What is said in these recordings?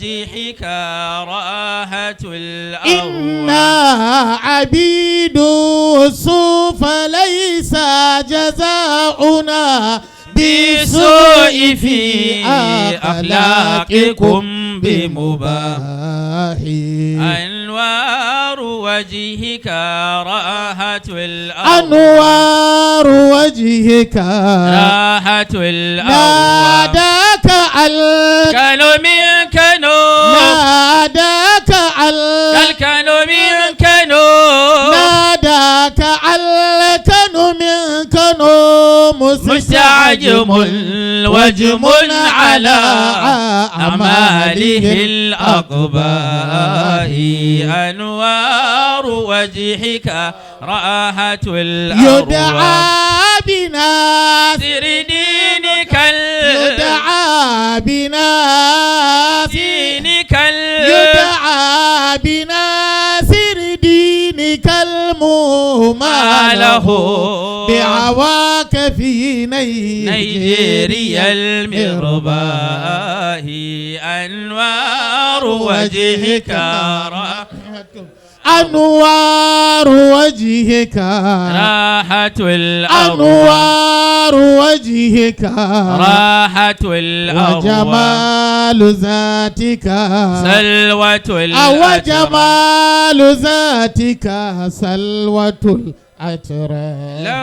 وجهك راحة الأرواح. إنا عبيد سوف ليس جزاؤنا بسوء في أخلاقكم بمباح. بمباح. أنوار وجهك راحة الأرواح. أنوار وجهك راحة الأرواح. ناداك كانوا من كانوا ناداك كانوا من كانوا ناداك الكن من كنو مستعجم وجم على أعماله الأقباح. أنوار وجهك راحة الأرواح. يدعى بناس سر دينك يدعى بناس دينك يدعى بناصر دينك المهمل له بعواك في نيجيريا المرباه. أنوار وجهك أنوار وجهك راحة الأرواح. أنوار وجهك راحة الأرواح. وجمال ذاتك سلوة الأتراح. وجمال ذاتك سلوة الأتراح. لا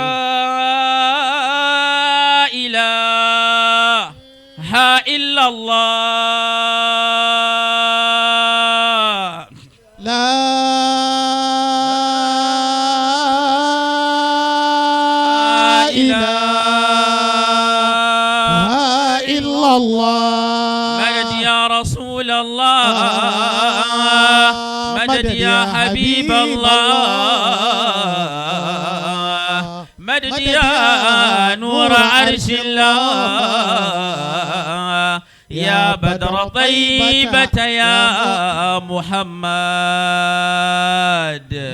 إله إلا الله. لا إله إلا الله. مدد يا رسول الله، مدد يا حبيب الله، مدد يا نور عرش الله، يا بدر طيبة يا محمد. لا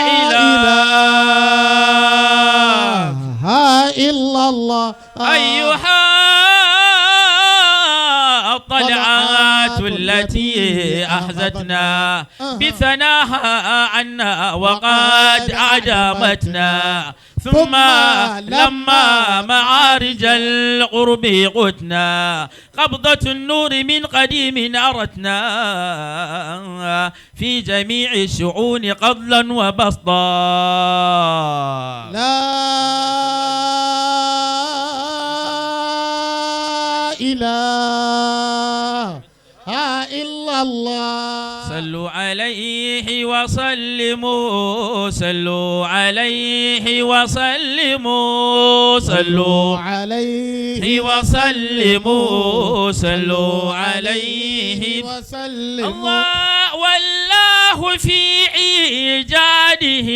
إله إلا الله. أيها الطلعات التي أحزتنا بثناها عنا وقد أعدمتنا، ثم لما معارج القرب قتنا قبضة النور من قديم أرتنا في جميع الشؤون قضلا وبسطا. لا إله إلا الله. صلوا عليه وسلموا، صلوا عليه وسلموا، صلوا عليه وسلموا، صلوا عليه وسلموا. الله والله في إيجاده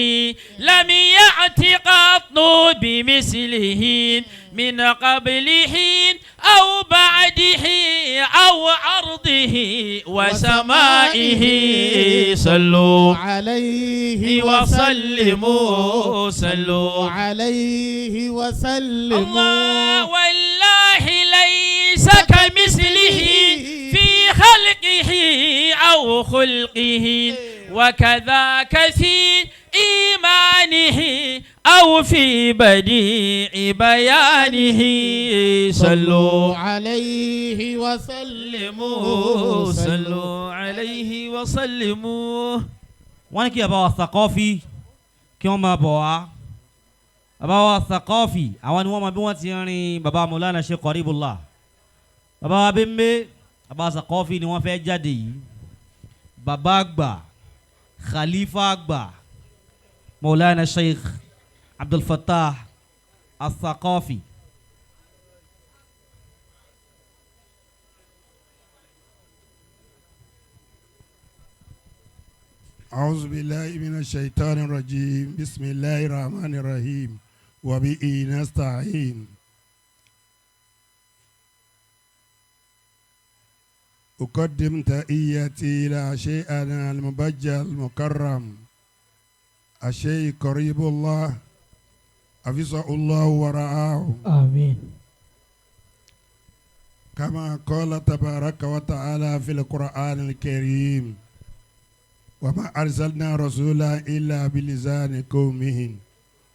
لم يأت قط بمثله من قبله أو بعده أو عرضه وسمائه. صلوا عليه وسلموا، صلوا عليه وسلموا. الله والله ليس كمثله في خلقه أو خلقه، وكذاك في إيمانه أو في بديع بيانه. صلوا عليه وسلموا، صلوا عليه وسلموا. Wọ́n ní kí bàbá wa Sàkọ́fì kí wọ́n máa bọ̀ wá. Bàbá wa Sàkọ́fì àwọn ni wọ́n máa bí wọ́n ti rin bàbá Mọ̀lánà Sheikh Qaribullah. Bàbá wa Bẹ́ńbẹ́, bàbá Sàkọ́fì ni wọ́n fẹ́ jáde yìí. Bàbá àgbà, Khalifa àgbà, Mọ̀lánà Sheikh Abdul Fattah As-Saqafi. أعوذ بالله من الشيطان الرجيم. بسم الله الرحمن الرحيم وبه نستعين. أقدم تحياتي إلى شيخنا المبجل المكرم الشيخ قريب الله حفظه الله ورعاه. آمين. كما قال تبارك وتعالى في القرآن الكريم وما أرسلنا رسولا إلا بلسان قومهم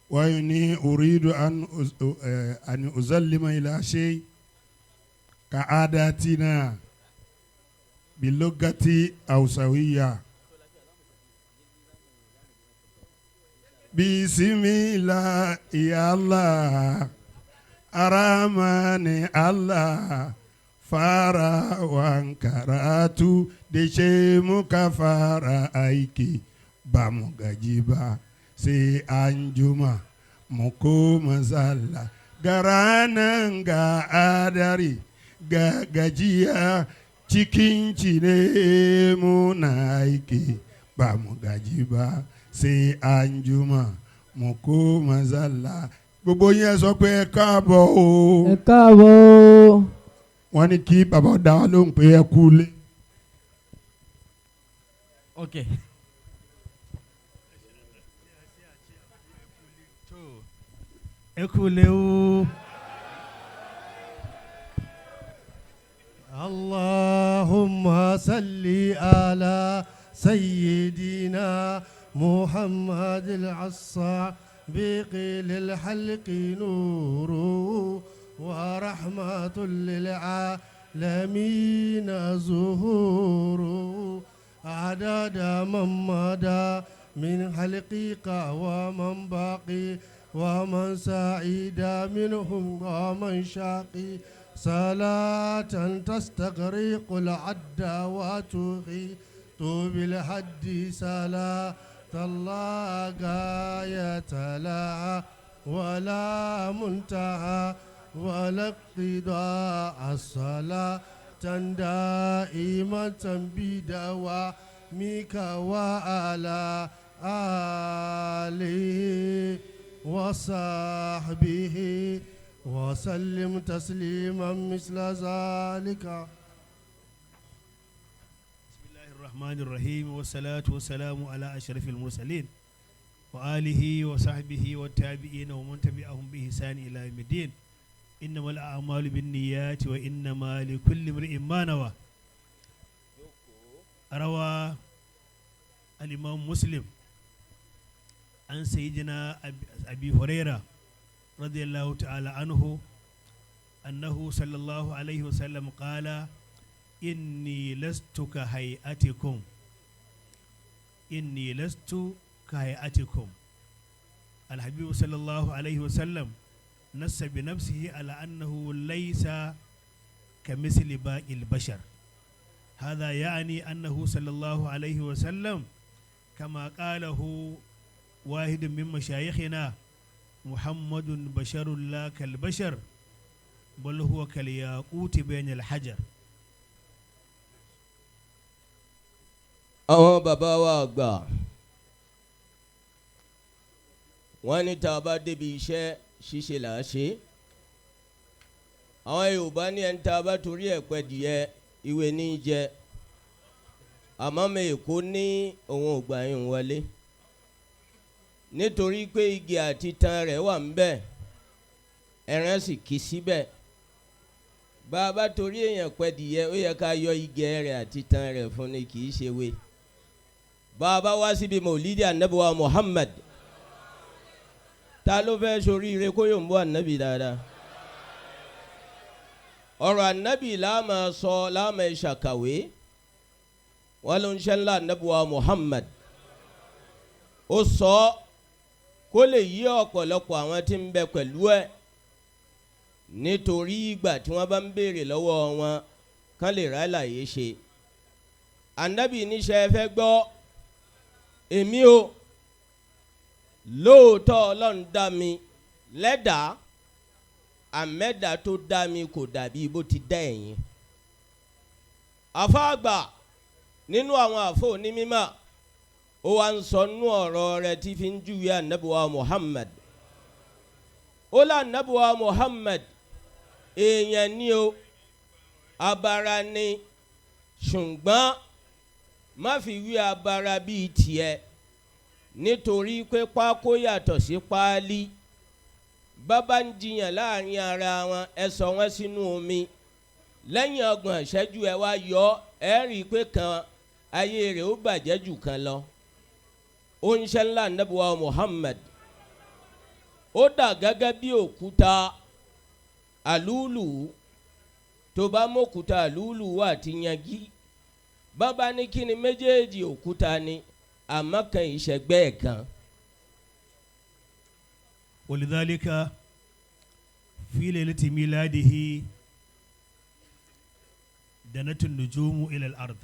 وإني أريد أن أسلم إلى شيء كعاداتنا باللغة أوسوية بسم الله يا الله الرحمن الله farawan karatu da ce muka fara aiki ba mu gaji ba sai an juma mu koma sallah ga ranan ga adari ga gajiya cikin cire muna aiki ba mu gaji ba sai an juma mu koma sallah. Gbogbo yẹn sọ pé ẹ káàbọ̀ o. Ẹ káàbọ̀ o. Wọ́n ní kí bàbá dá wa lóhùn pé ẹ kú lé. Ok. Ẹ kú lé o. اللهم صل على سيدنا محمد العصا بقي للحلق نور ورحمة للعالمين زهور عدد من مدى من حلقك ومن باقي ومن سعيد منهم ومن شاقي صلاة تستغرق العد وتحيط بالحد صلاة الله غاية لها ولا منتهى ولا اقتضاء الصلاة دائمة بدوامك وعلى آله وصحبه وسلم تسليما مثل ذلك. بسم الله الرحمن الرحيم والصلاة والسلام على أشرف المرسلين وآله وصحبه والتابعين ومن تبعهم بإحسان إلى يوم الدين. إنما الأعمال بالنيات وإنما لكل امرئ ما نوى. روى الإمام مسلم عن سيدنا أبي هريرة رضي الله تعالى عنه أنه صلى الله عليه وسلم قال: إني لست كهيئتكم، إني لست كهيئتكم. الحبيب صلى الله عليه وسلم نص بنفسه على أنه ليس كمثل باقي البشر. هذا يعني أنه صلى الله عليه وسلم كما قاله واحد من مشايخنا: محمد بشر لا كالبشر بل هو كالياقوت بين الحجر. Àwọn bàbá wa àgbà wọ́n ní tá a bá débi iṣẹ́ ṣíṣe là á ṣe. Àwọn Yorùbá ní ẹni tá a bá torí ẹ̀ pẹ́ díẹ̀ ìwé ní í jẹ. Àmọ́ mi Èkó ní òun ò gbà yín wọlé nítorí pé igi àti tan rẹ̀ wà ń bẹ̀, ẹran sì kì í síbẹ̀. Bá a bá torí èèyàn pẹ́ díẹ̀ ó yẹ ká yọ igi rẹ̀ àti tan rẹ̀ fún ni, kì í ṣe wé. Bá a bá wá síbi mòlídìí ànábì wa Muhammad, ta ló fẹ́ soríire kó yóò ń bọ́ ànábì dáadáa? Ọ̀rọ̀ ànábì láàmà sọ láàmà ṣàkàwé. Wọn ló ń ṣe ńlá ànábì wa Muhammad, ó sọ kó lè yí ọ̀pọ̀lọpọ̀ àwọn tí ń bẹ pẹ̀lú ẹ̀, nítorí ìgbà tí wọ́n bá ń béèrè lọ́wọ́ wọn kán lè ráàlàyé ṣe. Ànábì níṣẹ́ fẹ́ gbọ́ èmi o, lóòótọ́ Ọlọ́run dá mi lẹ́dàá, àmẹ́dàá tó dá mi kò dàbí bó ti dá ẹ̀yin. Àfáàgbà nínú àwọn àfọ onímọ̀ ó wá ń sọ nú ọ̀rọ̀ rẹ̀ tí fi ń júwe ànábì wa Muhammad. Ó lá ànábì wa Muhammad èèyàn ni o, abara ni, ṣùgbọ́n má fi wí abara bíi tiẹ̀, nítorí pé pákó yàtọ̀ sí páálí. Bàbá ń jiyàn láàrin ara wọn, ẹ sọ wọn sínú omi. Lẹ́yìn 30 ìṣẹ́jú ẹ wá yọ ẹ rí i pé kan ayé rẹ̀ ó bàjẹ́ jù kan lọ. Ó ń ṣe ńlá nàbùwà Muhammad ó dà gẹ́gẹ́ bí òkúta àlúùlù. Tó bá mọ́kúta àlúùlù wà ti yangi, bàbá ní kí ni méjèèjì òkúta ni, àmọ́ kan ìṣẹ̀gbẹ́ ẹ̀ kan. ولذلك في ليلة ميلاده دنت النجوم إلى الأرض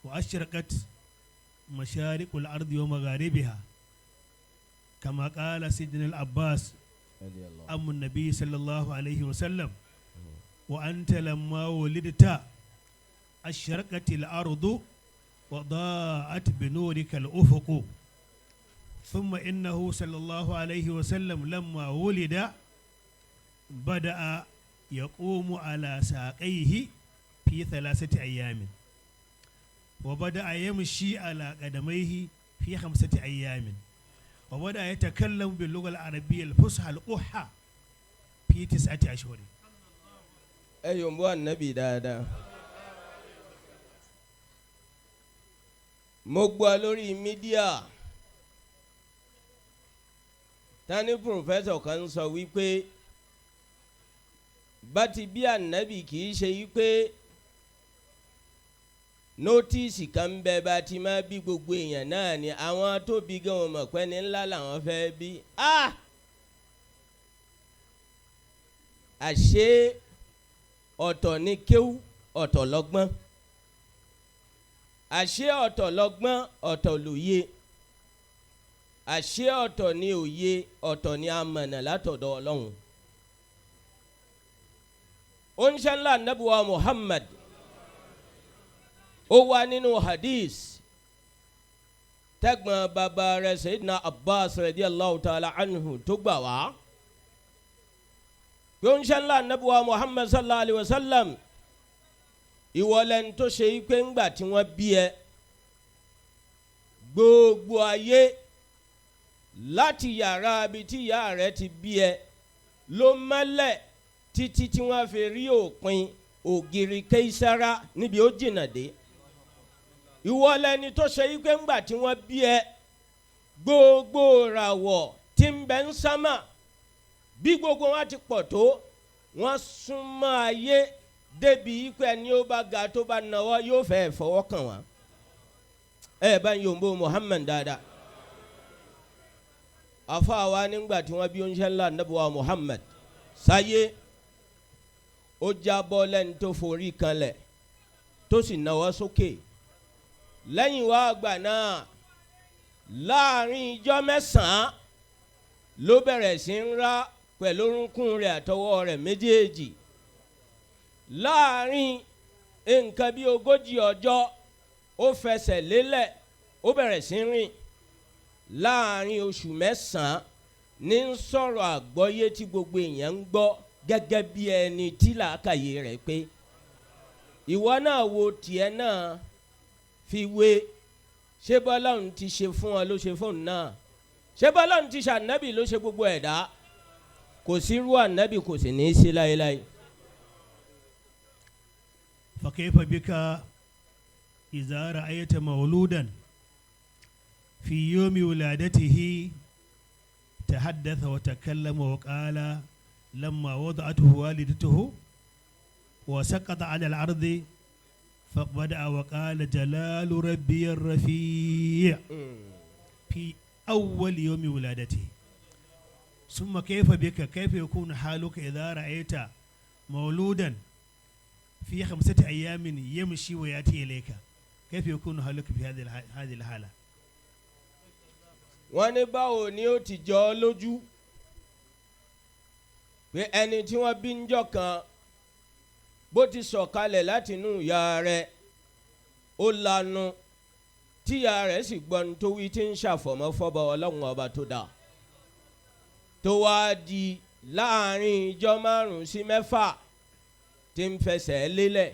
وأشرقت مشارق الأرض ومغاربها، كما قال سيدنا العباس أم النبي صلى الله عليه وسلم: وأنت لما ولدت أشرقت الأرض وضاءت بنورك الأفق. ثم إنه صلى الله عليه وسلم لما ولد بدأ يقوم على ساقيه في 3 أيام، وبدأ يمشي على قدميه في 5 أيام، وبدأ يتكلم باللغة العربية الفصحى القحة في 9 أشهر. Ẹ yòǹbó ànábì dáadáa. Mo gbọ́ lórí mídíà tani pòfẹ́sọ̀ kan sọ wípé bá ti bí ànábì kì í ṣe wípé nótíìsì kan ń bẹ bá ti máa bí gbogbo èèyàn náà ni àwọn tó bí gan wọn mọ̀ pé ní ńlá làwọn fẹ́ bí. Àṣé ọ̀tọ̀ ni kéwú, ọ̀tọ̀ lọ́gbọ́n. Àṣé ọ̀tọ̀ lọ́gbọ́n, ọ̀tọ̀ lóye. Àṣé ọ̀tọ̀ ni òye, ọ̀tọ̀ ni amọ̀nà látọ̀dọ̀ Ọlọ́run. Oníṣẹ́ ńlá nàbùwà Muhammad ó wà nínú hadith tẹ́gbọ̀n bàbá rẹ̀ Sayyidina Abbas radiyallahu ta'ala anhu tó gbà wá. Oníṣẹ́ ńlá nàbùwà Muhammad sallallahu alayhi wa sallam, ìwọlẹ́ni tó ṣe pé ńgbà tí wọ́n bí ẹ gbogbo ayé láti yàrá ibi tí ìyá rẹ ti bí ẹ ló mọ́lẹ̀ títí tí wọ́n fi rí òpin ògiri Kéísára níbi ó jìnnà dé. Ìwọlẹ́ni tó ṣe pé ńgbà tí wọ́n bí ẹ gbogbo ràwọ̀ tí ń bẹ ń sámà bí gbogbo wọn ti pọ̀ tó, wọ́n súnmọ́ ayé débi pé ẹni ó bá ga tó bá nawọ́ yóò fẹ́ fọwọ́ kàn wọ́n. Ẹ bá ń yòǹbó Muhammad dáadáa. Afa wa nígbà tí wọ́n bí oúnjẹ ńlá nàbùwà Muhammad sáyé, ó jábọ́ lẹ́ni tó forí kanlẹ̀ tó sì nawọ́ sókè. Lẹ́yìn wá àgbà náà láàrin ijọ́ 9 ló bẹ̀rẹ̀ sí ń rá pẹ̀lú orúnkún rẹ̀ àtọwọ́ rẹ̀ méjèèjì. Láàrin nǹkan bí 40 ọjọ́ ó fẹsẹ̀ lélẹ̀ ó bẹ̀rẹ̀ sí rìn. Láàrin oṣù 9 ní ń sọ̀rọ̀ àgbọ́yé tí gbogbo èèyàn ń gbọ́ gẹ́gẹ́ bí ẹni tí làákàyè rẹ̀ pé. Ìwọ náà wo tiẹ̀ náà fi wé, ṣé bọ́lọ́run ti ṣe fún ọ ló ṣe fóun náà? Ṣé bọ́lọ́run ti ṣànábì ló ṣe gbogbo ẹ̀dá? Kò sí irú ànábì, kò sì ní í sí láéláé. فكيف بك إذا رأيت مولودا في يوم ولادته تحدث وتكلم وقال لما وضعته والدته وسقط على الأرض فبدأ وقال جلال ربي الرفيع في أول يوم ولادته. ثم كيف بك، كيف يكون حالك إذا رأيت مولودا في 5 أيام يمشي ويأتي إليك؟ كيف يكون حالك في هذه الحالة؟ Wọ́n ní báwo ni ó ti jọ ọ́ lójú pé ẹni tí wọ́n bí ń jọ́ kan bó ti sọ̀kalẹ̀ láti inú ìyá rẹ̀ ó lanu tíya rẹ̀ sì gbọ́n tó wí tí ń ṣàfọ̀mọ́ fọ́bọ Ọlọ́run ọba tó dáa, tó wá di láàrin ijọ́ 5 sí 6 tí ń fẹsẹ̀ lélẹ̀.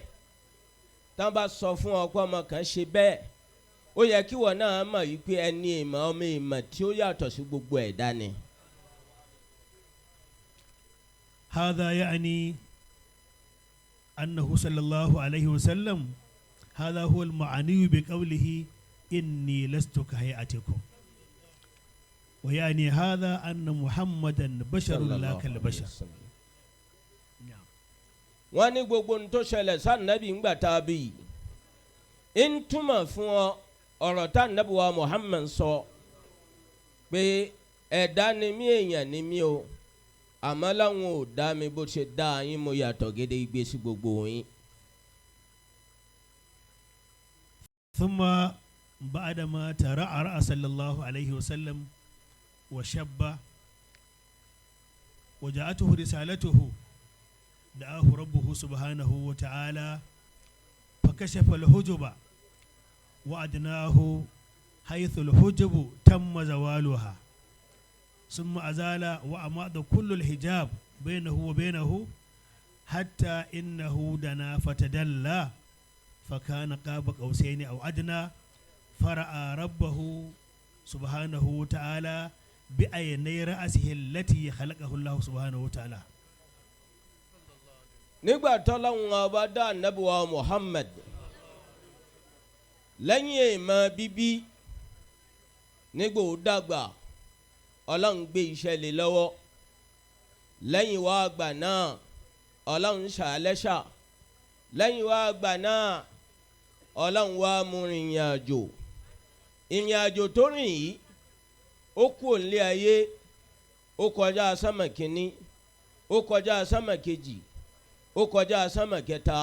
Tán bá sọ fún ọkọ ọmọ kan ṣe bẹ́ẹ̀, ó yẹ kí wọn náà mọ̀ wípé ẹni ìmọ̀ ọmọ ìmọ̀ tí ó yàtọ̀ sí gbogbo ẹ̀dá ni. هذا يعني أنه صلى الله عليه وسلم هذا هو المعني بقوله إني لست كهيئتكم، ويعني هذا أن محمدا بشر لا كالبشر. نعم. Wọ́n ní gbogbo ohun tó ṣẹlẹ̀ sànàbí ńgbà tá a bí yìí ń túmọ̀ fún ọ ọ̀rọ̀ tá nàbí wa Muhammad sọ pé ẹ̀dá ni mí, èèyàn ni mí o, àmọ́ láwọn ò dá mi bó ṣe dá yín, mo yàtọ̀ gédégbé sí gbogbo yín. ثم بعدما ترعرع صلى الله عليه وسلم وشب وجاءته رسالته، دعاه ربه سبحانه وتعالى فكشف الحجب وأدناه حيث الحجب تم زوالها، ثم أزال وأماط كل الحجاب بينه وبينه حتى إنه دنا فتدلى فكان قاب قوسين أو أدنى، فرأى ربه سبحانه وتعالى بعيني رأسه التي خلقه الله سبحانه وتعالى. Nígbà tọ́lọ́hun ọba dá ànábì wa Muhammad lẹ́yìn èèmọ̀ bíbí, nígbà ó dàgbà, Ọlọ́run gbé iṣẹ́ lé lọ́wọ́. Lẹ́yìn wá àgbà náà, Ọlọ́run ṣàlẹ́ṣà. Lẹ́yìn wá àgbà náà, Ọlọ́run wá mú ìrìn àjò. Ìrìn àjò tó rìn yìí, ó kú òǹlé ayé, ó kọjá sánmà kínní, ó kọjá sánmà kejì, ó kọjá sánmà kẹta,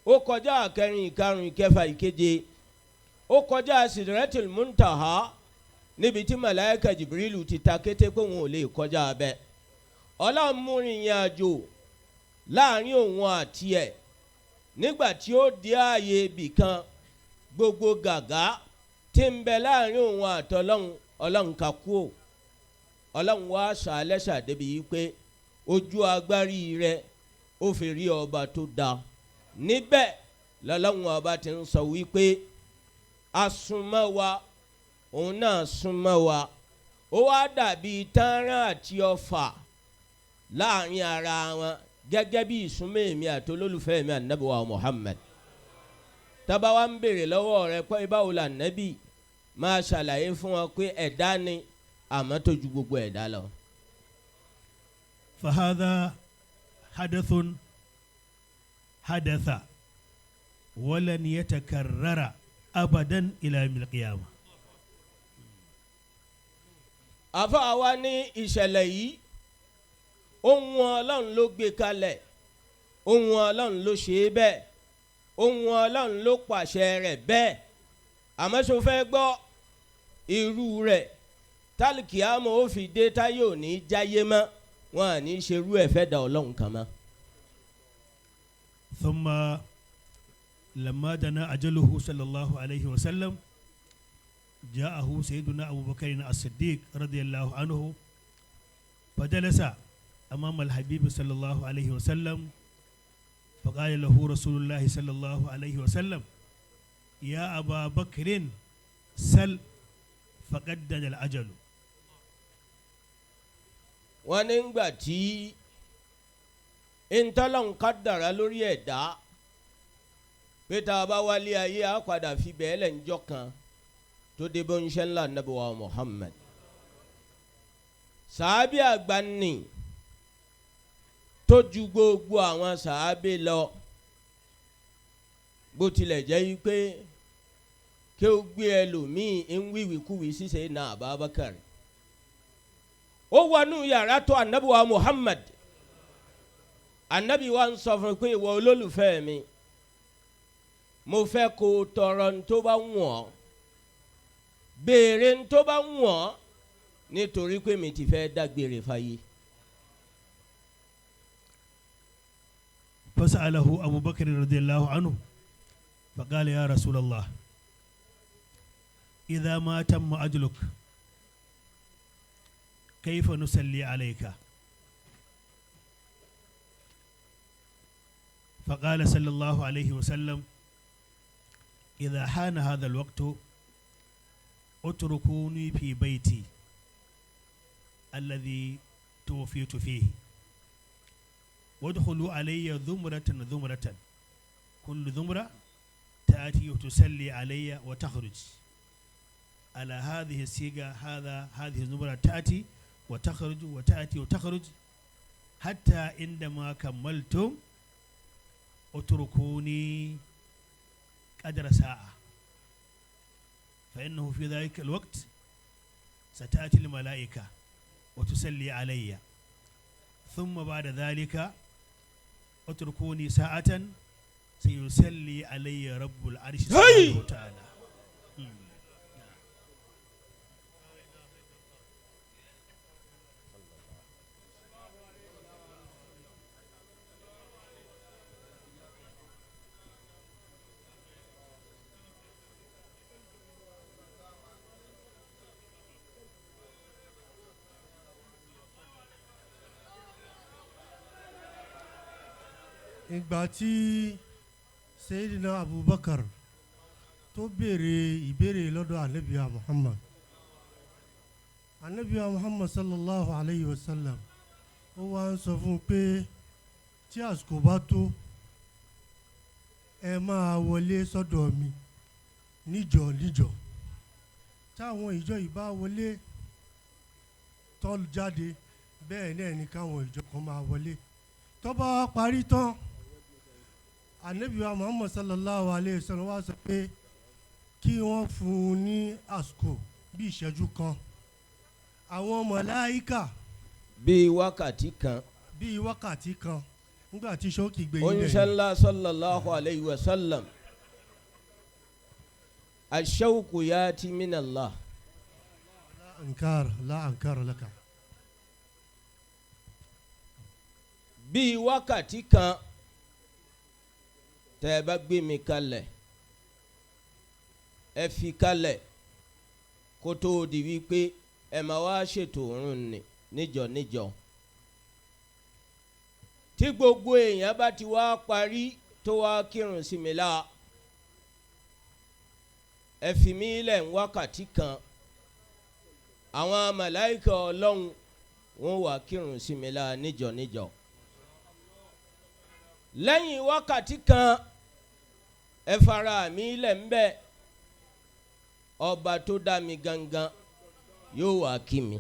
ó kọjá kẹrin, ìkarùn, ìkẹfà, ìkeje, ó kọjá Sidratul Muntaha, níbi tí màláíkà Jibrilu ti ta kété pé òun ò lè kọjá abẹ. Ọlọ́run mú ìrìn àjò láàrin òun àti ẹ̀. Nígbà tí ó di ààyè ibì kan, gbogbo gàgá tí ń bẹ láàrin òun àtọlọ́run, Ọlọ́run ká kú ò. Ọlọ́run wá ṣàlẹ́ṣà débi yìí pé ojú agbárí rẹ̀ ó fi rí ọba tó dáa. Níbẹ̀ lọ́lọ́run ọba ti ń sọ wípé a súnmọ́ wa, òun náà súnmọ́ wa. Ó wá dàbí tánrán àti ọfà láàrin ara wọn, gẹ́gẹ́ bí ìsúnmọ́ èmi àti olólùfẹ́ mi ànábì wa Muhammad. Tábà wá ń béèrè lọ́wọ́ rẹ pé báwo la nábì, máa ṣàlàyé fún wọn pé ẹ̀dá ni, àmọ́ tó ju gbogbo ẹ̀dá lọ. فهذا حدث حدث ولن يتكرر أبدا إلى يوم القيامة. Àfáà wa ní ìṣẹ̀lẹ̀ yìí, ohun Ọlọ́run ló gbé kalẹ̀, ohun Ọlọ́run ló ṣe é bẹ́ẹ̀, ohun Ọlọ́run ló pàṣẹ rẹ̀ bẹ́ẹ̀. Àmọ́ ṣo fẹ́ gbọ́ irú rẹ̀ tálíkìámọ̀ ó fi dé, táyé ò ní jáyé mọ́, wọn à ní ṣerú ẹ̀ fẹ́ da Ọlọ́run kan mọ́. ثم لما دنا أجله صلى الله عليه وسلم، جاءه سيدنا أبو بكر الصديق رضي الله عنه فجلس أمام الحبيب صلى الله عليه وسلم، فقال له رسول الله صلى الله عليه وسلم: يا أبا بكر سل فقد دنا الأجل. Wọ́n nígbà tí ntọ́lọ́n kádàrá lórí ẹ̀dá pé tá a bá wálé ayé, á padà fi bẹ́ẹ̀ lẹ̀ ńjọ́ kan tó dé bó ń ṣe ńlá nàbí wa Muhammad. Sàábì àgbà nì tó ju gbogbo àwọn sàábì lọ, bó tilẹ̀ jẹ́ yí pé kí ó gbé ẹlòmíì ń wíwìkúwì ṣíṣe na Abubakar. Ó wọnú yàrá tó ànábì wa Muhammad. Ànábì wa ń sọ fún un pé ìwọ olólùfẹ́ mi, mo fẹ́ kó o tọrọ ní tó bá wù ọ́, béèrè ní tó bá wù ọ́, nítorí pé mi ti fẹ́ dágbére fáyé. فسأله أبو بكر رضي الله عنه فقال: يا رسول الله، إذا ما تم أجلك كيف نصلي عليك؟ فقال صلى الله عليه وسلم: إذا حان هذا الوقت اتركوني في بيتي الذي توفيت فيه. وادخلوا علي ذمرة ذمرة، كل ذمرة تأتي وتسلي علي وتخرج على هذه الصيغة. هذه الزمرة تأتي وتخرج وتأتي وتخرج حتى عندما كملتم اتركوني قدر ساعة، فإنه في ذلك الوقت ستأتي الملائكة وتسلي علي، ثم بعد ذلك اتركوني ساعة سيسلي علي رب العرش سبحانه وتعالى. Ìgbà tí Sayyidina Abubakar tó béèrè ìbéèrè lọ́dọ̀ anabiya Muhammad, anabiya Muhammad sallallahu alayhi wa sallam, ó wá ń sọ fún un pé tí àsìkò bá tó, ẹ máa wọlé sọ́dọ̀ mi níjọ níjọ. Táwọn ìjọ yìí bá wọlé tó jáde, bẹ́ẹ̀ náà ni káwọn ìjọ kan máa wọlé. Tó bá wá parí tán, anabi wa Muhammad sallallahu alayhi wa sallam wá sọ pé kí wọ́n fún un ní àsìkò bí ìṣẹ́jú kan, àwọn màláíkà Bíi wákàtí kan. Bíi wákàtí kan, nígbà tí ṣókì gbé yín Oníṣẹ́ ńlá sallallahu alayhi wa sallam, ash-shawqu yati min Allah. La ankar la ankar laka. Bíi wákàtí kan tẹ́ ẹ bá gbé mi kalẹ̀, ẹ fi kalẹ̀ kó tó di wípé ẹ máa wá ṣètò òórùn ni níjọ níjọ. Tí gbogbo èèyàn bá ti wá parí tó wá kírun sí mi la, ẹ fi mí lẹ̀ ń wákàtí kan, àwọn màláíkà Ọlọ́run wọ́n wá kírun sí mi la níjọ níjọ. Lẹ́yìn wákàtí kan, ẹ fara mi lẹ̀ ń bẹ́, ọba tó dá mi gangan yóò wá kí mi.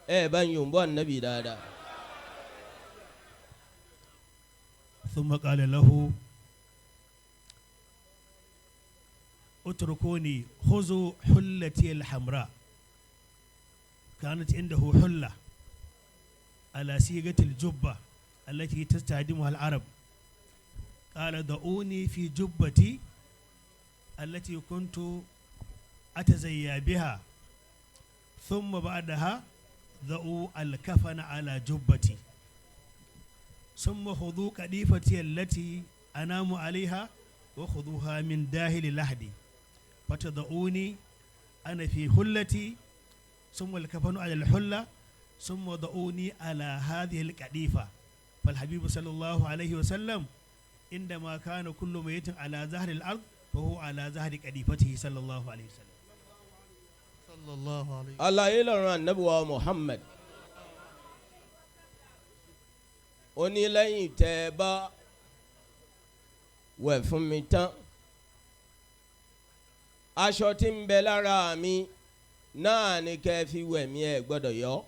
Ẹ bá ń yòǹbọ̀ ànábì dáadáa. ثم قال له اتركوني خذوا حلتي الحمراء. كانت عنده حلة على صيغة الجبة التي تستخدمها العرب. قال دعوني في جبتي التي كنت أتزيا بها، ثم بعدها ضعوا الكفن على جبتي، ثم خذوا قديفتي التي أنام عليها وخذوها من داخل لحدي، فتضعوني أنا في حلتي، ثم الكفن على الحلة، ثم ضعوني على هذه القديفة. فالحبيب صلى الله عليه وسلم عندما كان كل ميت على ظهر الأرض فهو على ظهر قديفته صلى الله عليه وسلم. Sallallahu alayhi. Àlàyé lọ́rọ̀ ànábì wa Muhammad. Ó ní lẹ́yìn tẹ́ ẹ bá wẹ̀ fún mi tán, aṣọ tí ń bẹ lára mi náà ni kẹ́ ẹ fi wẹ̀ mí, ẹ gbọ́dọ̀ yọ.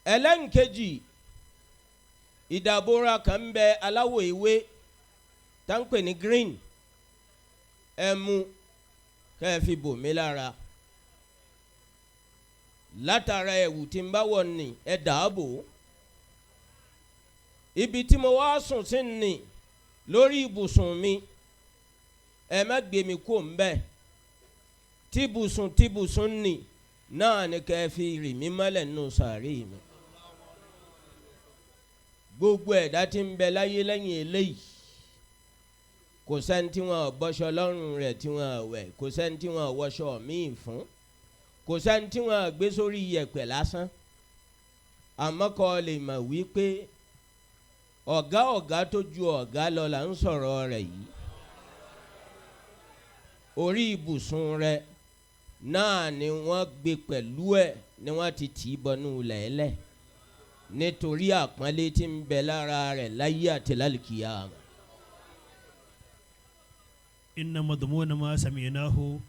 Ẹlẹ́nkejì, ìdàbòrà kan ń bẹ aláwọ̀ ewé tá ń pè ní green, ẹ mú kẹ́ ẹ fi bò mí lára. Látara ẹ̀wù tí ń bá wọ̀ ní ẹ dàábò. Ibi tí mo wá sùn sí ní lórí ibùsùn mi, ẹ má gbé mi kó ń bẹ́ẹ̀. Tíbùsùn tíbùsùn ní náà ni kẹ́ ẹ fi rì mí mọ́lẹ̀ nínú sàárè mi. Gbogbo ẹ̀dá tí ń bẹ láyé lẹ́yìn eléyìí, kò sẹ́ni tí wọ́n bọ́ṣọ lọ́rùn rẹ̀ tí wọ́n wẹ̀, kò sẹ́ni tí wọ́n wọṣọ míì fún, kò sẹ́ni tí wọ́n gbé sórí iyẹ̀pẹ̀ lásán. Àmọ́ kó lè mọ̀ wípé ọ̀gá ọ̀gá tó ju ọ̀gá lọ là ń sọ̀rọ̀ rẹ̀ yìí. Orí ibùsùn rẹ̀ Náà ni wọ́n gbé pẹ̀lú ẹ̀ ni wọ́n ti tì í bọnú lẹ́lẹ̀ nítorí àpọ́nlé tí ń bẹ lára rẹ̀ láyé àti lálùkìyámà. إن مضمون ما سمعناه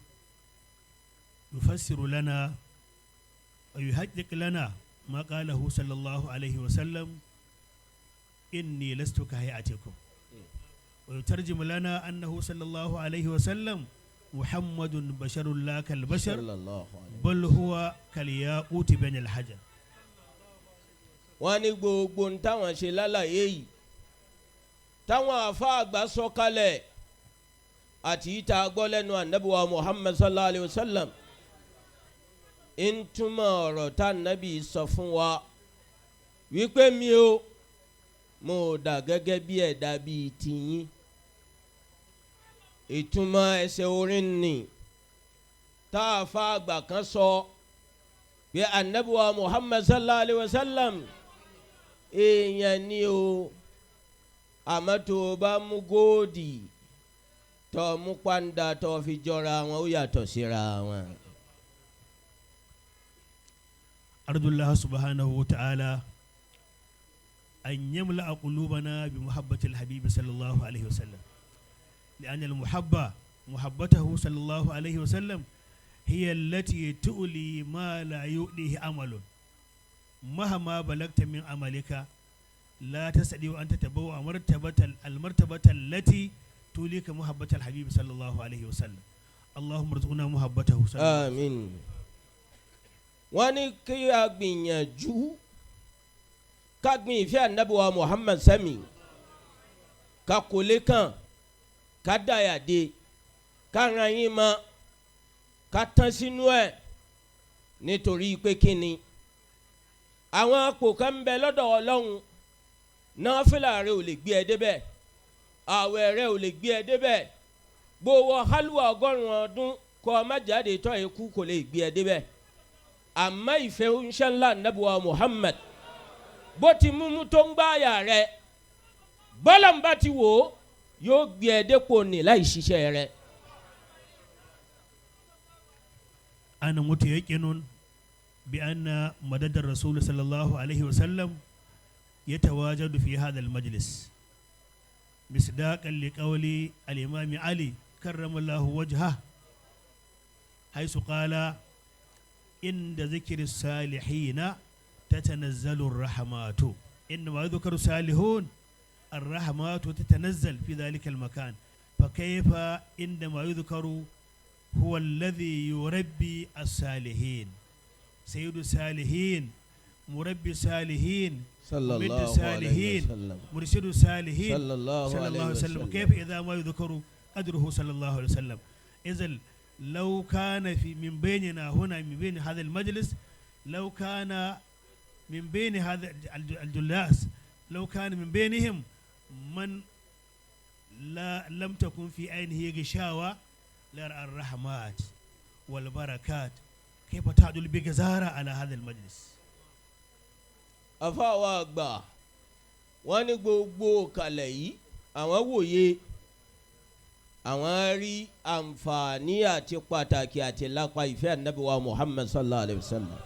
يفسر لنا ويحقق لنا ما قاله صلى الله عليه وسلم إني لست كهيئتكم، ويترجم لنا أنه صلى الله عليه وسلم محمد بشر لا كالبشر صلى الله عليه بل هو كالياقوت بين الحجر. Wọ́n ní gbogbo ń táwọn ṣe lálàyé yìí táwọn àfa àgbà sọ kalẹ̀ àti ìta gbọ́ lẹ́nu ànábì wa Muhammad sallallahu alayhi wa sallam ń túmọ̀ ọ̀rọ̀ tá ànábì sọ fún wa wípé mi ò mo dà gẹ́gẹ́ bí ẹ̀dá bíi tiyín. Ìtumọ̀ ẹsẹ̀ orin ni tá àfa àgbà kan sọ pé ànábì wa Muhammad sallallahu alayhi wa sallam èèyàn ni o, àmọ́ tó o bá mú góòdì tó mú pàǹdà tó fi jọra wọn ó yàtọ̀ síra wọn. أرجو الله سبحانه وتعالى أن يملأ قلوبنا بمحبة الحبيب صلى الله عليه وسلم، لأن المحبة محبته صلى الله عليه وسلم هي التي تؤلي ما لا يؤليه عمل. مهما بلغت من عملك لا تستطيع أن تتبوأ المرتبة التي توليك محبة الحبيب صلى الله عليه وسلم. اللهم ارزقنا محبته صلى الله عليه وسلم. Àmín. Wọ́n ní kí a gbìyànjú ká gbìn ìfẹ́ ànábì wa Muhammad sẹ́mi, ká kólé kàn, ká dàyàdé, ká ran yín mọ́, ká tán sínú ẹ̀, nítorí pé kí ni àwọn àpò kan ń bẹ lọ́dọ̀ Ọlọ́run, náfìlà rẹ ò lè gbé ẹ débẹ̀, àwẹ̀ rẹ ò lè gbé ẹ débẹ̀, gbowó hálùwà 100 ọdún kọ́ ọ má jáde tọ́ ẹ kú kò lè gbé ẹ débẹ̀. Àmọ́ ìfẹ́ oníṣẹ́ ńlá ànábì wa Muhammad bó ti múmú tó ń gbá àyà rẹ, bọ́lá ń bá ti wò ó yóò gbé ẹ dépò ní láì ṣiṣẹ́ rẹ. أنا متيقن بأن مدد الرسول صلى الله عليه وسلم يتواجد في هذا المجلس، مصداقا لقول الإمام علي كرم الله وجهه حيث قال: عند ذكر الصالحين تتنزل الرحمات. إنما يذكر الصالحون الرحمات تتنزل في ذلك المكان، فكيف عندما يذكر هو الذي يربي الصالحين، سيد الصالحين، مربي الصالحين، صلى ممد الله عليه الصالحين، وسلم. مرشد الصالحين صلى الله صلى الله عليه عليه وسلم، وسلم. كيف إذا ما يذكر قدره صلى الله عليه وسلم؟ إذن لو كان في من بيننا هنا، من بين هذا المجلس، لو كان من بين هذا الجلاس، لو كان من بينهم من لا لم تكن في عينه غشاوة لرأى الرحمات والبركات كيف تعدل بجزارة على هذا المجلس. Àfáà wa àgbà wọ́n ní gbogbo kalẹ̀ yìí àwọn wòye, àwọn rí àǹfààní àti pàtàkì àti lápá ìfẹ́ ànábì wa Muhammad sallallahu alayhi wa sallam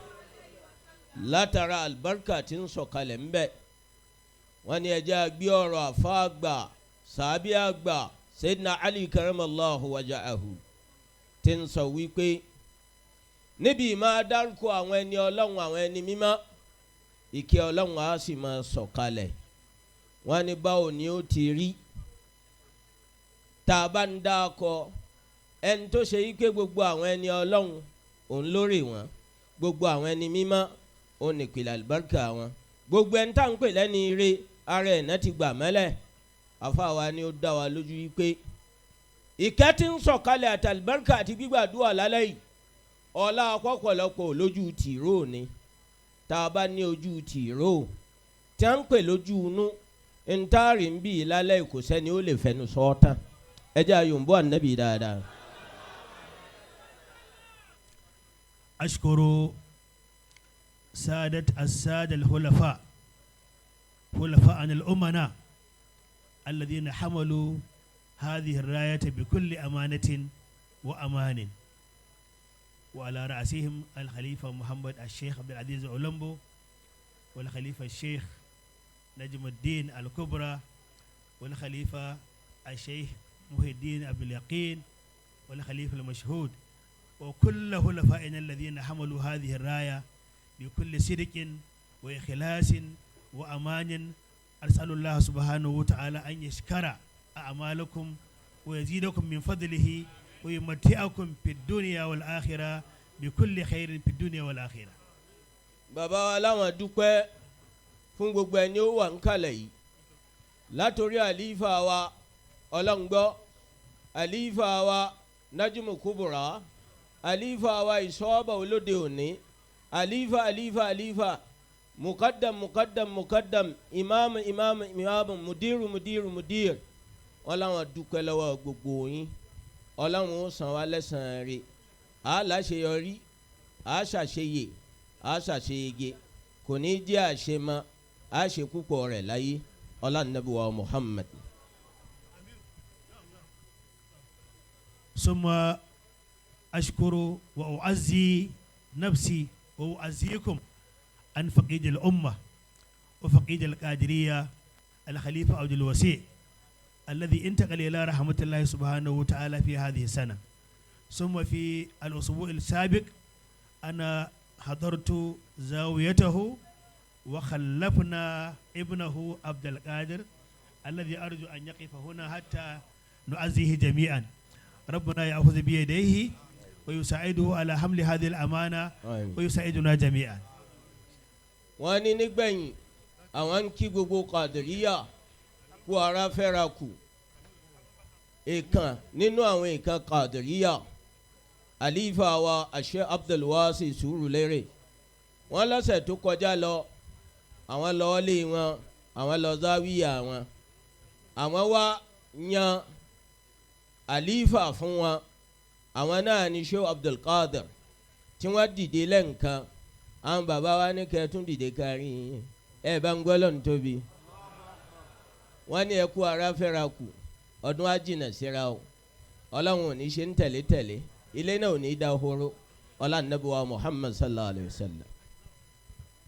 látara àlùbáríkà tí ń sọ̀kalẹ̀ ńbẹ. Wọ́n ní ẹjẹ́ gbé ọ̀rọ̀ àfáà àgbà sàábí àgbà Sayyidina Ali karamallahu wajahu tí ń sọ wípé níbi máa dárúkọ àwọn ẹni Ọlọ́run, àwọn ẹni mímọ́, ìkẹ́ Ọlọ́run á sì máa sọ̀kalẹ̀. Wọ́n ní báwo ni ó ti rí tá a bá ń dá akọ ẹni tó ṣe yí pé gbogbo àwọn ẹni Ọlọ́run òun lórí wọn, gbogbo àwọn ẹni mímọ́ òun nìpìlẹ̀ àlùbáríkà wọn, gbogbo ẹni tá à ń pè lẹ́ni ire ara ẹ̀ náà ti gbà mẹ́lẹ̀. Àfáà ni ó dá wa lójú yí pé ìkẹ́ tí ń sọ̀kalẹ̀ àti àlùbáríkà àti gbígbàdúrà lálẹ́ yìí ọlá ọ̀pọ̀lọpọ̀ lójú tìró ni. Tá a bá ní ojú tìró tí a ń pè lójú inú ntaari ń bì í lálẹ́ kò sẹ́ni ó lè fẹnu sọ ọ́ tán. Ẹ jẹ́ àyòǹbó ànábì dáadáa. أشكر سادة السادة الخلفاء، خلفاءنا الأمناء الذين حملوا هذه الراية بكل أمانة وأمان، وعلى رأسهم الخليفة محمد الشيخ عبد العزيز أولمبو، والخليفة الشيخ نجم الدين الكبرى، والخليفة الشيخ محي الدين عبد اليقين، والخليفة المشهود، وكل خلفائنا الذين حملوا هذه الراية بكل صدق وإخلاص وأمان. أسأل الله سبحانه وتعالى أن يشكر أعمالكم ويزيدكم من فضله ويمتعكم في الدنيا والآخرة بكل خير في الدنيا والآخرة. Bàbá wa láwọn dúpẹ́ fún gbogbo ẹni ó wà ń kalẹ̀ yìí, látòrí àlífà wa ọlọ́ngbọ́, àlífà wa Najimu Kubura, àlífà wa ìsọ́ọ̀bà olóde òní, àlífà àlífà àlífà, mukaddam mukaddam mukaddam, imam imam imam, mudiru mudiru mudir. Wọn láwọn dúpẹ́ lọ́wọ́ gbogbo yín. Ọlọ́run ó san wá lẹ́sàn-án rẹ̀, á láṣeyọrí, á ṣàṣeyè, á ṣàṣeyege, kò ní jẹ́ àṣemọ, á ṣe púpọ̀ rẹ̀ láyé. Ọlá Nàbí wa Muhammad. ثم أشكر وأعزي نفسي وأعزيكم عن فقيد الأمة وفقيد القادرية الخليفة عبد الوسيع الذي انتقل إلى رحمة الله سبحانه وتعالى في هذه السنة. ثم في الأسبوع السابق أنا حضرت زاويته وخلفنا ابنه عبد القادر الذي أرجو أن يقف هنا حتى نعزيه جميعا. ربنا يأخذ بيديه ويساعده على حمل هذه الأمانة ويساعدنا جميعا. Wọ́n ní nígbẹ̀yìn àwọn ń kí gbogbo Kàdìríyà kú ara fẹ́ra kù. Ìkan nínú àwọn ìkan Kàdìríyà, àlífà wa Àṣẹ Abdulwasi Sùúrùlérè, wọ́n lọ́sẹ̀ tó kọjá lọ àwọn lọ́ọ́lé wọn, àwọn lọ záwíyà wọn, àwọn wá yan àlífà fún wọn. Àwọn náà ní Sheikh Abdulkadir tí wọ́n dìde lẹ́ǹkan. Àwọn bàbá wa ní kẹtún dìde kárí ẹ bá ń gbọ́ lọ́n tóbi. Wọ́n ní ẹ kú ara fẹ́ra kù, ọdún á jìnà síra o, Ọlọ́run ò ní ṣe ń tẹ̀lé tẹ̀lé, ilé náà ò ní dá horo. Ọlá Nàbí wa Muhammad sallallahu alayhi wa sallam.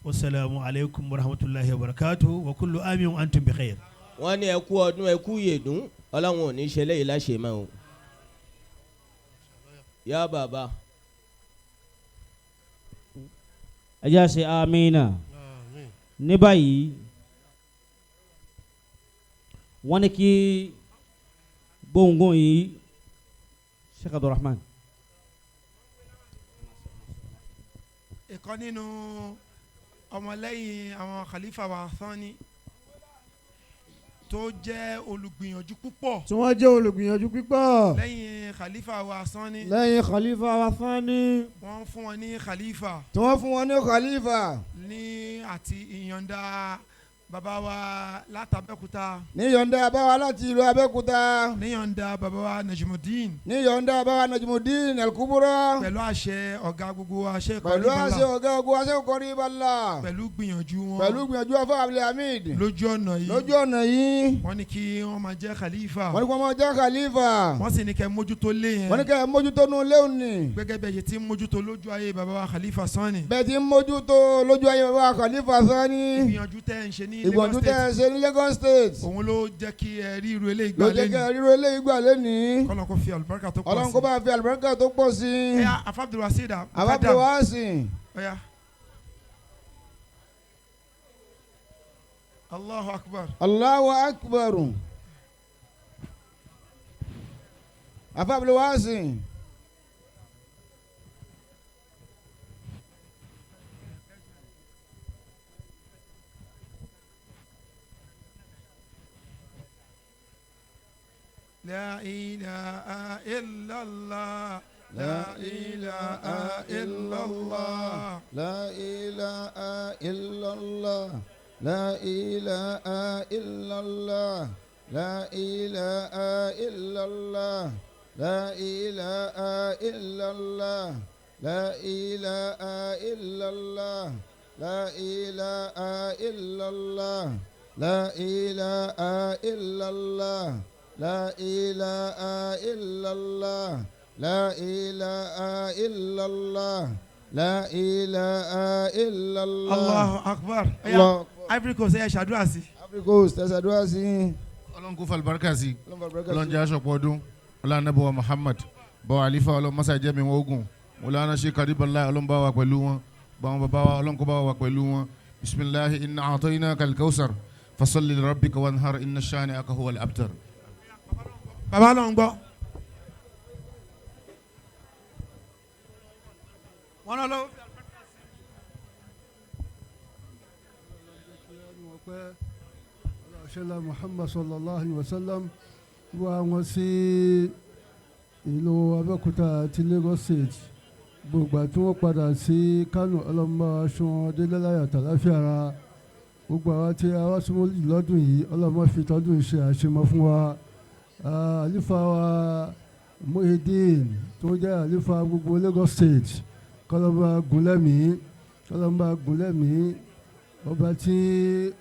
والسلام عليكم ورحمة الله وبركاته وكل عام وأنتم بخير. Wọ́n ní ẹ kú ọdún, ẹ kú yèdún, Ọlọ́run ò ní ṣe léyìí láṣẹ mọ́ o. Yá bàbá. Ẹ jẹ́ àṣẹ amínà. Ní báyìí wọ́n ní kí gbohùngbohùn yìí Sheikh Abdulrahman. Ìkan nínú ọmọlẹ́yìn àwọn khalifa wa Sani tó jẹ́ olùgbìyànjú púpọ̀, tí wọ́n jẹ́ olùgbìyànjú púpọ̀ lẹ́yìn khalifa wa Sani, lẹ́yìn khalifa wa Sani, wọ́n fún wọn ní khalifa, tí wọ́n fún wọn ní khalifa, ní àti ìyọ̀ǹda bàbá wa látàbẹ́kúta, ní ìyọ̀ǹda bàbá wa láti ìlú Abẹ́òkúta, ní ìyọ̀ǹda bàbá wa Najimudeen, ní ìyọ̀ǹda bàbá wa Najimudeen Al-Kubra, pẹ̀lú àṣẹ ọ̀gá gbogbo wa Sheikh pẹ̀lú àṣẹ Qaribullah, ọ̀gá gbogbo wa Sheikh Qaribullah, pẹ̀lú gbìyànjú wọn, pẹ̀lú gbìyànjú afọ Abdulhamid lójú ọ̀nà yìí, lójú ọ̀nà yìí, wọ́n ní kí wọ́n máa jẹ́ khalifa, wọ́n ní kí wọ́n máa jẹ́ khalifa, wọ́n sì ní kẹ́ mójútó lé yẹn, wọ́n ní kẹ́ mójútó nu léwu ni, gẹ́gẹ́ bẹ́ẹ̀ ṣe ti ń mójútó lójú ayé bàbá wa khalifa Sani, bẹ́ẹ̀ ti ń mójútó lójú ayé bàbá wa khalifa Sani, ìgbìyànjú tẹ́ ń ṣe ní Lagos ìgbọ̀njú tẹ́ ẹ State ṣe ní Lagos State òun ló jẹ́ kí ẹ rí irú eléyìí ló gbà jẹ́ kí lẹ́nu. ẹ ríro eléyìí gbà lẹ́nìí. Kọ́lọ́n kó fi àlùbáríkà tó pọ̀ Ọlọ́run sí. kó bá fi àlùbáríkà tó pọ̀ sí i. Ẹ yá Afa Abdulwasida. Afa Abdulwasi. Ọ̀yá. Allahu akbar. Allahu akbar. Afa Abdulwasi. La ilaha illallah. La ilaha illallah. La ilaha illallah. La ilaha illallah. La ilaha illallah. La ilaha illallah. La ilaha illallah. La ilaha illallah. La ilaha illallah. La ilaha illallah. لا إله إلا الله لا إله إلا الله. Allahu Akbar. Allah. Ivory Coast ẹ ṣàdúrà sí. Ivory Coast ẹ ṣàdúrà sí. Ọlọ́run kó falùbáríkà sí. Ọlọ́run fàlùbáríkà sí. Ọlọ́run jẹ́ aṣọ̀pọ̀ ọdún. Ọlọ́run anábọ̀wá Muhammad bọ̀ àlífà Ọlọ́run mọ́sá jẹ́ mi wọ́n ogun. Mọ̀lánà Sheikh Kariballah Ọlọ́run bá wa pẹ̀lú wọn. Báwọn bàbá wa Ọlọ́run kó bá wa pẹ̀lú wọn. Bisimilahi inna a'tainaka al-kawsar fasalli li rabbika wanhar inna shani'aka huwal abtar. Bàbá Ọlọ́run gbọ́. Wọ́n lọ lọ́wọ́. Ṣẹlá Muhammad sallallahu alayhi wa sallam wá wọn sí ìlú Abẹ́òkúta àti Lagos State. Gbogbo àti wọ́n padà sí Kánò, ọlọ́mọ aṣọ délẹ́láyà tàláfíà ara. Gbogbo àwa tí a wá súnmọ́ lọ́dún yìí, ọlọ́mọ fi tọdún ṣe àṣemọ́ fún wa. Àlífà wa Muhyiddin tó jẹ́ àlífà gbogbo Lagos State, kọ́lọ́mọ gúnlẹ́mí, kọ́lọ́mọ gúnlẹ́mí. Ọba tí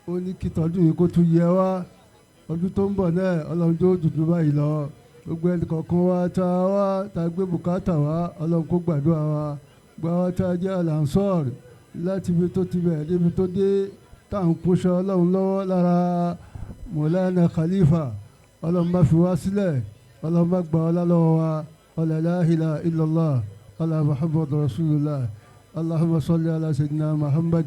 ó ní kí tọdún yìí kó tún yẹ wá, ọdún tó ń bọ̀ náà Ọlọ́run tó dùdú báyìí lọ. Gbogbo ẹnì kọ̀ọ̀kan wa tá a wá tá a gbé bùkátà wá, Ọlọ́run kó gbàdúrà wa. Gba wa tá a jẹ́ àlànsọ́ọ̀rì láti ibi tó ti bẹ̀rẹ̀ débi tó dé, tá à ń kúnṣe Ọlọ́run lọ́wọ́ lára Mọ̀lánà Khalifa. Ọlọ́run bá fi wá sílẹ̀, Ọlọ́run bá gbà ọlá lọ́wọ́ wa. Ọlá la ilaha illallah, ọlá Muhammadu Rasulullah. Allahumma salli ala sayyidina Muhammad.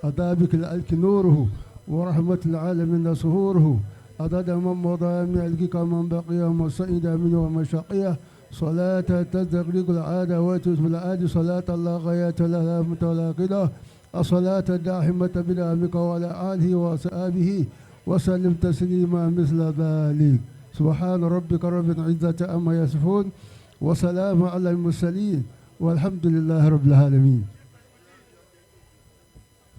أتى بك الألك نوره ورحمة العالمين سهوره. عدد من مضى من ألكك من بقي ومن سعد منه ومن شقيه. صلاة تستغرق العادة وتسمى العادة. صلاة الله غاية لها متلاقدة. الصلاة الداحمة بنعمك وعلى آله وصحبه وسلم تسليما مثل ذلك. سبحان ربك رب العزة عما يصفون وسلام على المرسلين والحمد لله رب العالمين.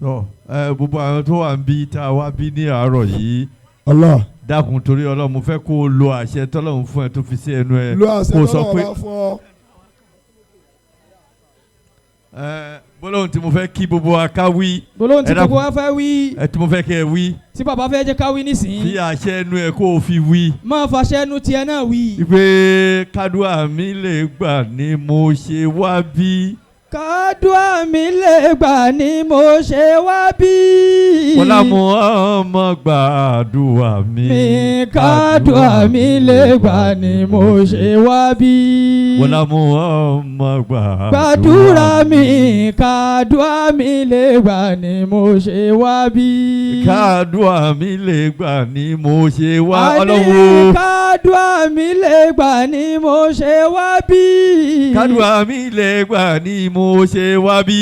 Tọ ẹ gbogbo àwọn tó wà ń bí tá a wá bí ní àárọ̀ yìí. Allah. Dákun torí Ọlọ́run, mo fẹ́ kó o lo àṣẹ tọ́lọ́run fún ẹ tó fi sí ẹnu ẹ. Lo àṣẹ Kó o sọ tọ́lọ́run pé bá fún ọ. Ẹ gbólóhùn tí mo fẹ́ kí gbogbo wa ká wí. Gbólóhùn tí Ẹ dákun. gbogbo wa fẹ́ wí. Ẹ tí mo fẹ́ kẹ́ ẹ wí. Tí bàbá fẹ́ jẹ́ ká wí nísìnyí. Fi àṣẹ ẹnu ẹ kó o fi wí. Máa fàṣẹ ẹnu tiẹ̀ náà wí. Ìpè kádùá mi lè gbà ni mo ṣe wá bí. Kádùá mi lè gbà ni mo ṣe wá bí. Wọ́lá mu ọmọ gbàdúrà mi. Mi kádùá mi lè gbà ni mo ṣe wá bí. Wọ́lá mu ọmọ gbàdúrà mi, kádùá mi lè gbà ni mo ṣe wá bí. Kádùá mi lè gbà ni mo ṣe wá. Àní Ọlọ́run o. kádùá mi lè gbà ni mo ṣe wá bí. Kádùá mi lè gbà ni mo ṣe wá bí.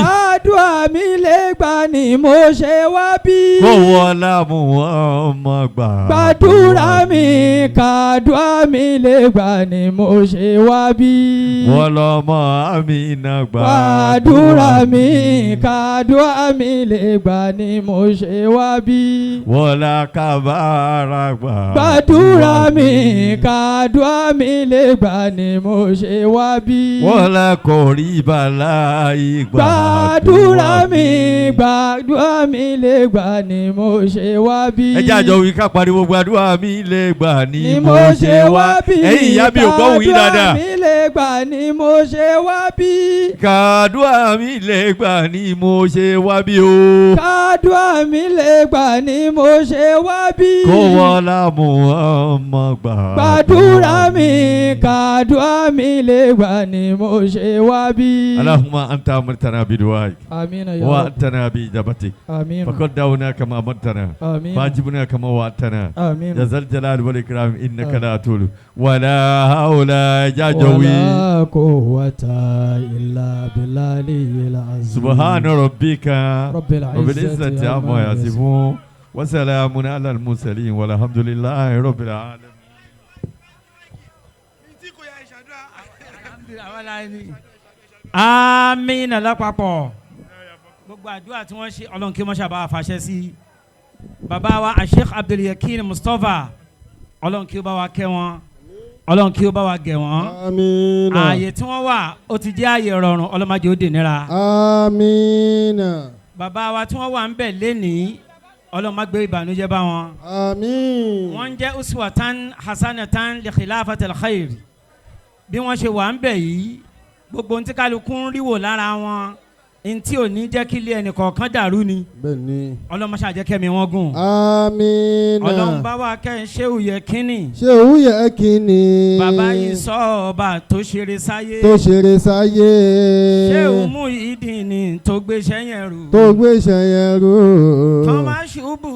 Kádùá mi lè gbà ni mo ṣe wá bí. Kó wọlá mu ọmọ gbà. Gbàdúrà mi, kádùá mi lè gbà ni mo ṣe wá bí. Wọ́n lọ́mọ Amina gbà. Gbàdúrà mi, kádùá mi lè gbà ni mo ṣe wá bí. Wọ́lá kábàárà gbà. Gbàdúrà mi, kádùá mi lè gbà ni mo ṣe wá bí. Wọ́lá kọ̀rí bàlá ìgbà. Gbàdúrà mi, gbàdúrà mi lè gbà ni mo ṣe wá bí. Ẹ jẹ́ àjọ wí ká pariwo gbàdúrà mi lè gbà ni ni mo ṣe wá. bí. Ẹ̀yin ìyá mi ò gbọ́ òun yín dáadáa. Kádùá mi lè gbà ni mo ṣe wá bí. Kàdúrà mi lè gbà ni mo ṣe wá bí o. Kádùá mi lè gbà ni mo ṣe wá bí. Kó wọlá mu ọmọ gbà. Gbàdúrà mi, kádùá mi lè gbà ni mo ṣe wá bí. اللهم أنت أمرتنا بدعائك آمين يا رب. وأنتنا بإجابتك. آمين. فقد دعونا كما أمرتنا. آمين. فأجبنا كما وعدتنا. آمين. يا ذا الجلال والإكرام إنك آمين. لا تولو ولا حول يا جوي. ولا قوة إلا بالله العظيم. سبحان ربك رب العزة عما عما يصفون وسلام على المرسلين والحمد لله رب العالمين. Amina lápapọ̀. Gbogbo àdúrà tí wọ́n ṣe, Ọlọ́run kí wọ́n ṣàbá àfàṣẹ sí i. Bàbá wa Sheikh Abdulyakin Mustapha, Ọlọ́run kí ó bá wa kẹ́ wọn, Ọlọ́run kí ó bá wa gẹ̀ wọ́n. Amina. Ààyè tí wọ́n wà ó ti jẹ́ ààyè rọrùn, Ọlọ́run má jẹ́ ó dè níra. Amina. Bàbá wa tí wọ́n wà ń bẹ̀ lénìí, Ọlọ́run má gbé ìbànújẹ́ bá wọn. Àmín. Wọ́n ń jẹ́ uswatan hasanatan li khilafatil khair. Bí wọ́n ṣe wà ń bẹ̀ yìí, gbogbo ohun tí kálukú ń ríwò lára wọn, n tí ò ní jẹ́ kí ilé ẹnìkọ̀ọ̀kan dàrú ni. Bẹ́ẹ̀ni. Ọlọ́mọṣà jẹ́ kẹ́mi wọn gùn. Amina. Ọlọ́run bá wa kẹ́ ń ṣe òye kínní. Ṣé òwúyẹ kínní. Bàbá yìí sọ ọba tó ṣeré sáyé. Tó ṣeré sáyé. Ṣé òun mú ìdí ni tó gbéṣẹ́ yẹn rù. Tó gbéṣẹ́ yẹn rù. Kọ́ má ṣubú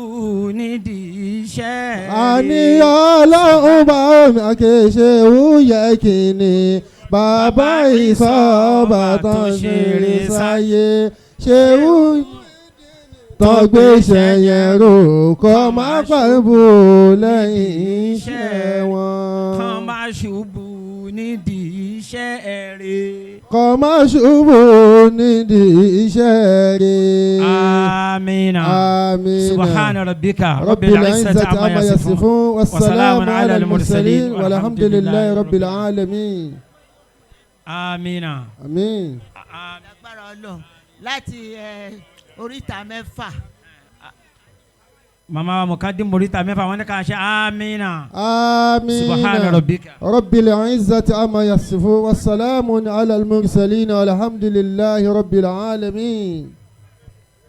nídìí iṣẹ́ rẹ̀. Àní Ọlọ́run bá omi àkèṣe òwúyẹ kínní. Bàbá ìsọ̀ọ̀bà tó ṣeré sáyé. Ṣé òwúyẹ tó gbéṣẹ́ yẹn rù kọ́ má pàbó lẹ́yìn iṣẹ́ wọn. Kọ́ má ṣubú nídìí iṣẹ́ rẹ̀. Kọ́ má ṣubú nídìí iṣẹ́ rẹ̀. Amina. Amina. Subhana rabbika rabbil izzati amma yasifun wassalamu ala al-mursalin walhamdulillahi rabbil alamin. Amina. Amin. Agbára Ọlọ́run láti oríta mẹ́fà. Mama wa Mukadim oríta mẹ́fà wọ́n ní ká ṣe amina. Amina. Subhana rabbika. Rabbil izzati amma yasifun wassalamu ala al-mursalin walhamdulillahi rabbil alamin.